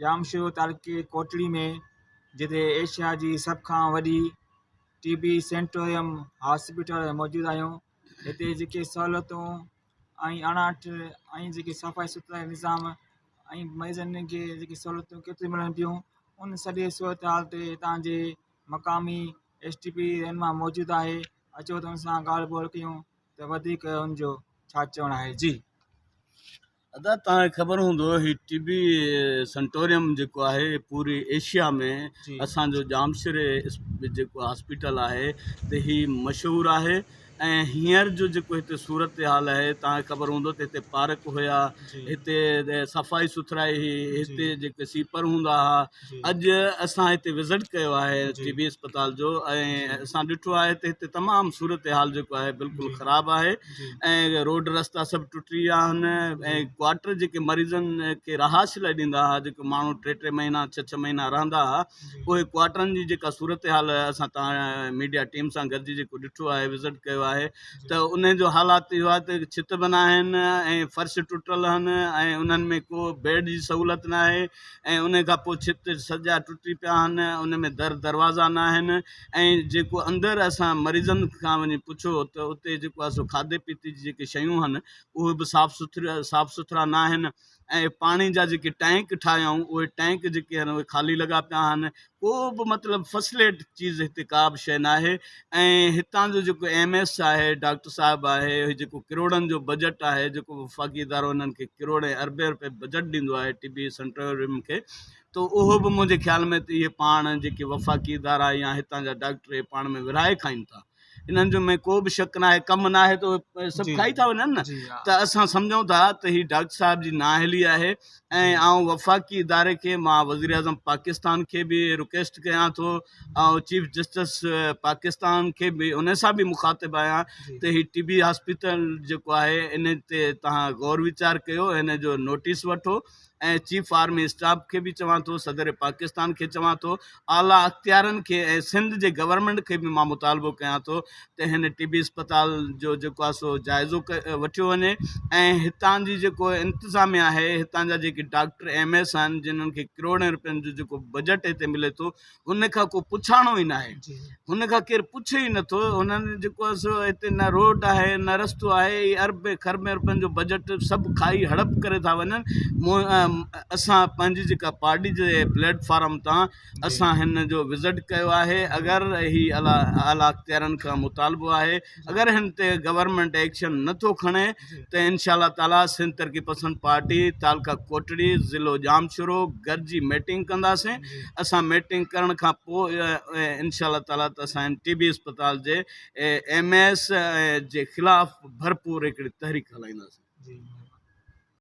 ڄامشورو تعلقي ڪوٽڙي ۾ جتي ايشيا جي سڀ کان وڏي ٽي بي سينٽوريم هاسپيٽل موجود آهيون. هتي جيڪي سهولتون ۽ اڻاٺ ۽ جيڪي صفائي سٿرائي نظام ۽ مريضن کي جيڪي سهولتون ڪيتريون ملن پيون ان سڄي صورت حال تي هتان جي مقامي ايس ٽي پي رهنما موجود آهي. اچو ته ان سان ڳالهه ٻولهه ڪيون ته وڌيڪ ان جو ڇا چوڻ آهي. جي. ادا توهان کي خبر هوندو هي ٽي بي سنٽوريم جيڪو آهي پوري ايشيا ۾ اسان جو ڄامشوري جيڪو هاسپيٽل آهي ته هي مشهور آهي ۽ هينئر جو جيڪو هتي صورتحال آهي توهان کي خبر هوندو ته هتي پارڪ هيا هتي صفائي سٿرائي هئي هتي جيڪي سيپر هوندا هئا اڄ اسان هتي وزٽ ڪيو آهي ٽي بي اسپتال جو ۽ اسان ڏٺو آهي ته هتي تمام صورتحال جيڪو آهي بلڪل خراب آهي ۽ روڊ رستا سڀ ٽٽي ويا آهن ۽ ڪوارٽر جيڪي مريضن کي رهائش لاء ڏيندا هئا جيڪي ماڻهو ٽي ٽي مهينا ڇهه ڇهه مهينا رهندا هئا اهي ڪوارٽرن جي جيڪا صورتحال اسان تان ميڊيا ٽيم سان گڏجي جيڪو ڏٺو آهي وزٽ ڪيو آهي ته ان جو حالات اهو آهي ته ڇت به ناهن ۽ فرش ٽٽل آهن ۽ انهن ۾ ڪو بيڊ جي سهولت ناهي ۽ ان کان پوء ڇت سڄا ٽٽي پيا آهن ان ۾ در دروازا نه آهن ۽ جيڪو اندر اسان مريضن کان وڃي پڇيو ته اتي جيڪو آهي سو کاڌي پيتي جي جيڪي شيون آهن اهي به صاف سٿرا صاف سٿرا نه آهن ۽ پاڻي جا جيڪي ٽينڪ ٺاهيائون اهي ٽينڪ جيڪي آهن اهي خالي لڳا پيا آهن ڪو به مطلب فسليٽ چيز هتي ڪا به شيء ناهي ۽ هتان جو جيڪو ايم ايس آهي ڊاڪٽر صاحب آهي هي جيڪو ڪروڙن جو بجيٽ آهي جيڪو وفاقي ادارو انهن کي ڪروڙين اربين روپيه بجيٽ ڏيندو آهي ٽي بي سينٽرم کي ته اهو به منهنجي خيال ۾ ته اهي پاڻ جيڪي وفاقي ادارا يا هتان جا ڊاڪٽر اهي پاڻ ۾ ورهائي کائين ٿا انهن جو ۾ ڪو به شڪ ناهي ڪم ناهي ته اهي سڀ کائي ٿا وڃن نه ته اسان سمجهون ٿا ته هي ڊاڪٽر صاحب جي نااهلي آهي ۽ آئون وفاقي اداري کي مان وزيراعظم پاڪستان کي به رڪويسٽ ڪيان ٿو آئون چيف جسٽس پاڪستان کي به ان سان به مخاطب آهيان ته هي ٽي بي هاسپيٽل جيڪو آهي ان تي تهان غور ويچار ڪيو ان جو نوٽيس وٺو ۽ چيف آرمي اسٽاف کي به چوان ٿو، صدر پاڪستان کي چوان ٿو، اعليٰ اختيارن کي ۽ سنڌ جي گورنمينٽ کي به مان مطالبو ڪيان ٿو ته هن ٽي بي اسپتال جو جيڪو آهي سو جائزو وٺيو وڃي ۽ هتان جي جيڪو انتظاميا آهي هتان جا جيڪي ڊاڪٽر ايم ايس آهن جنھن کي ڪروڙين روپين جو جيڪو بجيٽ هتي ملي ٿو هن کان ڪو پڇاڻو ئي ناهي هن کان ڪير پڇي ئي نٿو هنن جيڪو آهي سو هتي نه روڊ آهي نه رستو آهي هي اربين کربين روپين جو بجيٽ سڀ کائي هڙپ ڪري ٿا وڃن اسان پنهنجي جيڪا پارٽي جي پليٽ فارم تان اسان هن جو وزٽ ڪيو آهي اگر هي اعليٰ اعليٰ اختيارن کان مطالبو آهي اگر هن تي گورنمينٽ ايڪشن نٿو کڻي ته انشاء الله تعالي سنڌ ترقي پسند پارٽي تعلقه ڪوٽڙي ضلعو ڄامشورو گڏجي ميٽنگ ڪنداسين اسان ميٽنگ ڪرڻ کان پوء انشاء الله تعالي ته اسان هن ٽي بي اسپتال جي ايم ايس جي خلاف ڀرپور هڪڙي تحريڪ هلائينداسين.